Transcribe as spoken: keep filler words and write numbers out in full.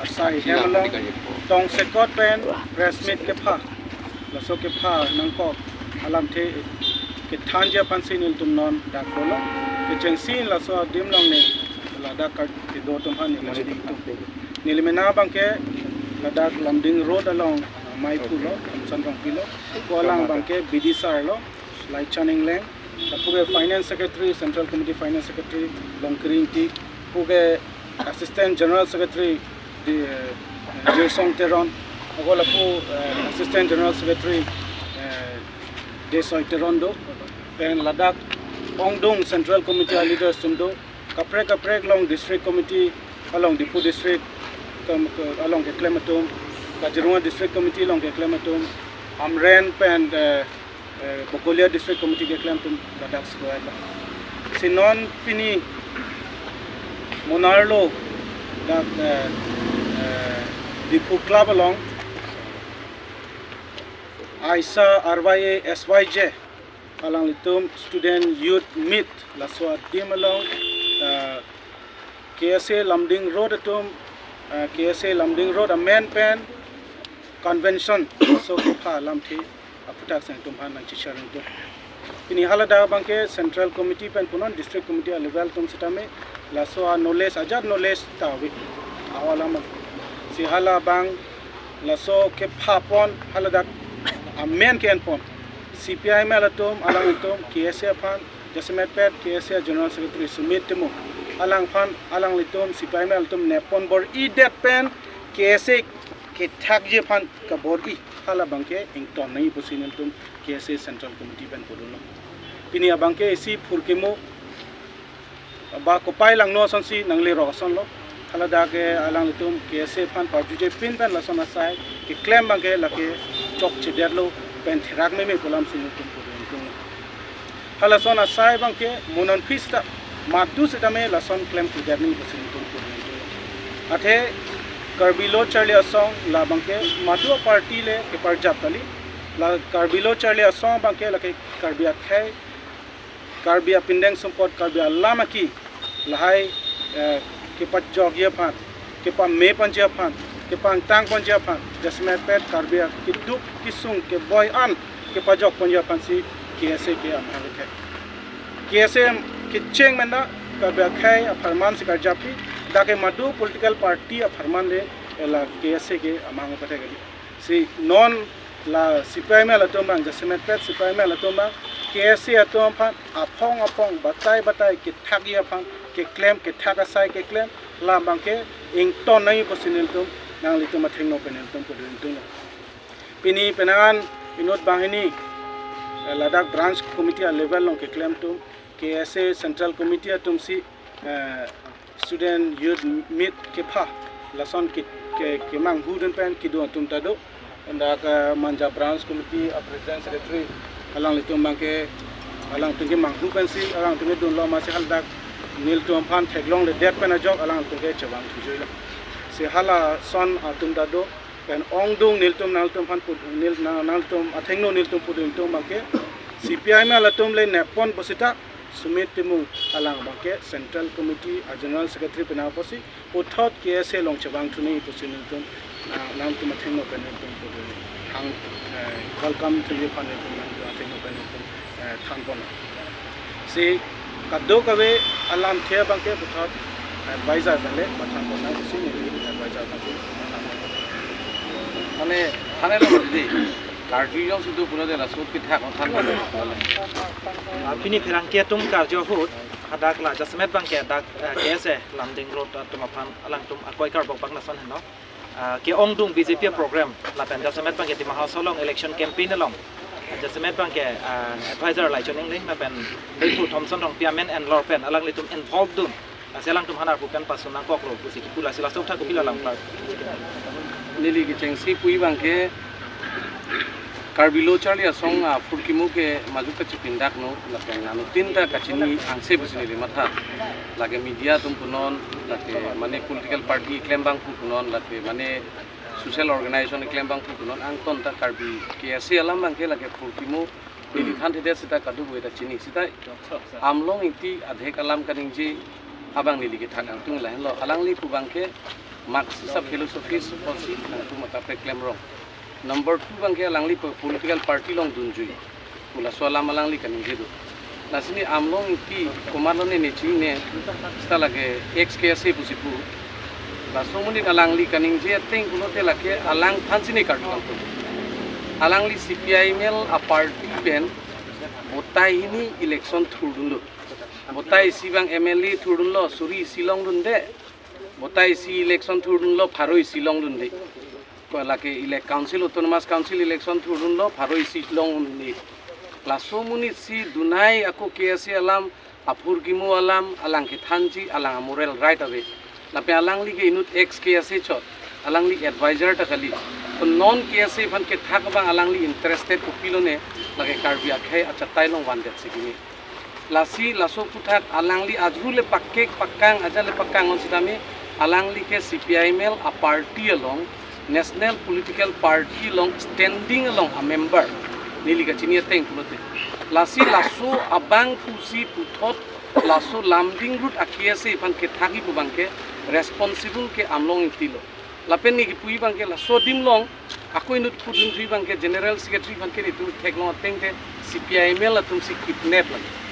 asai hem along tongsekot pen press meet kepha, laso kepha nangkok alamthe kethanji aphansi nelitum non dak dolo. Kechengsi laso adim along ne ladak ka kedo atum aphan neli neli mena abangke ladak Lumding Road along, ah, maiphu lo, Thamson Rongpi lo, ako alang abangke B D sir lo, Laichan Engleng, lapu ke Finance Secretary, Central Committee Finance Secretary Longkiri Ingti, lapu ke Assistant General Secretary di, eh, Jirsong Teron, ako lapu, eh, Assistant General Secretary, eh, Desoi Teron do, pen ladak ongdung Central Committee a leaders atum do, kaprek kaprek along District Committee, along Diphu District, kam-, ke-, along keklem atum, Kaziranga District Committee along keklem atum, Hamren pen, eh, eh, Bokolia District Committee keklem atum ladak si do-an lo. Si non pini monarlo dak, eh, eh, Diphu Club along aisa R Y A S Y J alanglitum student youth meet laso adim along, eh, K S A Lumding Road atum, eh, K S A Lumding Road amen pen convention, laso kepha alamthe aphuthak si nelitum aphan nangchesharing atum. Pini haladak abangke Central Committee pen punon District Committee a level atum sitame laso a knowledge, ajat knowledge ta ave. Awa lama si hala abang laso kepha pon haladak amen ke-en pon C P I M L atum, alanglitum K S A aphan, jasemet pet K S A General Secretary Sumit Timung, alangphan, alanglitum C P I M L atum nep pon bor-idet pen K S A kethakji aphan kabor-i hala abangke ington nangji pusi nelitum K S A Central Committee pen pudunlo. Pini abangke isi phurkimo ba kopai langno asonsi nanglerok ason lo. Haladak ke alanglitum K S A aphan parjuje pin pen lason asai keklem abangke lake chokchedetlo pen therak meme pu alamsi nelitum pudun tung. Halason asai abangke mo nonphi seta madu sitame lason klemkledet nangji pusi nelitum pudun tung. Athe Karbi Lo Charli Asong la abangke madu a-party le keparjap kali. La Karbi Lo Charli Asong abangke lake Karbi akhei, Karbi apindeng sumpot, Karbi alam aki lahai, eh, kepajokji aphan, kepame ponji aphan, kepangtang ponji aphan, jasemet pet Karbi akeduk kesung keboi an kepajok ponji aphansi K S A ke amahang athek. K S A kecheng mena Karbi akhei apharman si karjapji, dak ke madu political party apharman le, eh, la K S A ke amahang athek kali. Si non la C P I M L atum abang, jasemet pet C P I M L atum abang, K S A atum aphan aphong aphong batai batai kethakji aphan keklem, kethak asai keklem, la abangke ington nangji pusi nelitum, nanglitum athengno pen nelitum pudun tunglo. Pini penang an inut banghini, eh, ladak branch committee a level along keklem atum, K S A Central Committee atumsi, eh, student youth meet kepha lason ke, ke, kemanghu dun pen kedo atum ta do. Dak, eh, Manja Branch Committee a President Secretary alanglitum abangke alangtum kemanghu pensi alangtum kedunlo, amatsi haladak nelitum aphan theklongledet pen ajok alangtum ke chevang thujuilo. Si halason atum ta do pen ongdung nelitum nangtum aphan pud-, nel-, nang-, nangtum athengno nelitum pudun tung abangke C P I M L atum le nep pon pusita Sumit Timung alang abangke Central Committee a General Secretary penang apotsi puthot K S A along chevang thu nangji pusi nelitum, ah, nangtum athengno pen nelitum pudun hang, eh, welcome thuji aphan nelitum nangtum athengno pen nelitum, eh, than pon. Si kadokave alamthe abangke puthot, eh, advisor pen le pathan pon nangji pusi neli advisor pen si pathan pon. Mane, thane lo di. Karju jongsi do pulote laso kethak on than pon. Ah, pini pherangke atum karju ahut hadak la jasemet abangke dak, eh, K S A Lumding Road atum aphan alangtum akoi karbok abang lason heno. Ah, ke-ongdung B J P program lapen jasemet abangke Dima Hasao along election campaign along jasemet abangke, ah, advisor Laichan Engleng lapen Diphu Thomson Rongpi amen enlor pen alanglitum involve dun. Lasi alangtum aphan arpu pen pasun nangkoklo pusi kipu, lasi laso aputhak kopilo alam klar. Neli kechengsi pu abangke Karbi Lo Charli Asong aphurkimo ke majok kachipindakno lapen anuttin ta kachini angse pusi neli matha. Lake media atum punon, lake mane political party keklem abang pu punon, lake mane social organization keklem abang pu punon, angton ta Karbi K S A alam abangke lake phurkimo neli thanthedet seta kadokave ta chini. Seta Amlong Ingti adhek alam kaningje, Abang neli kethak kangtung lahenlo, alangli pu abangke Marxist a-philosophy apotsi nangtum mata peklem rong. Number two abangke alangli pu political party along dunjui pu laso alam alangli kaningje do. Lasi ne Amlong Ingti komatlo ne ne chinine, seta lake ex K S A pusi pu. Laso amonit alangli kaningje ateng pulote lake alangphan si ne karju kangtung. Alangli C P I M L a-party pen botai hini election thurdunlo. Botai isi abang M L A thurdunlo, suri isi longdunde. Botai isi election thurdunlo, pharo isi longdunde. Ko lake ele-, council, autonomous council election thurdunlo, pharo isi longdunde. Laso amonit si dunai ako K S A alam, aphurkimo alam, alang kethanji, alang a-moral right ave. Lapen alangli ke inut ex K S A chot, alangli advisor ta kali. To non K S A aphan kethak abang alangli interested kopilo ne, lake Karbi akhei achatai along vandet si kimi. Lasi laso aphuthak alangli ajru le pakek pakang, aja le pakang on sitame, alangli ke C P I M L a-party along, national political party along standing along a-member neli kachini ateng pulote. Lasi laso abang pusi puthot laso Lumding Road a-K S A aphan kethakji pu abangke responsible ke Amlong Ingti lo. Lapen ne kipuji abangke laso adim along ako inut pudunjui abangke General Secretary aphan ke netum theklong ateng te C P I M L atum si kidnap lagi.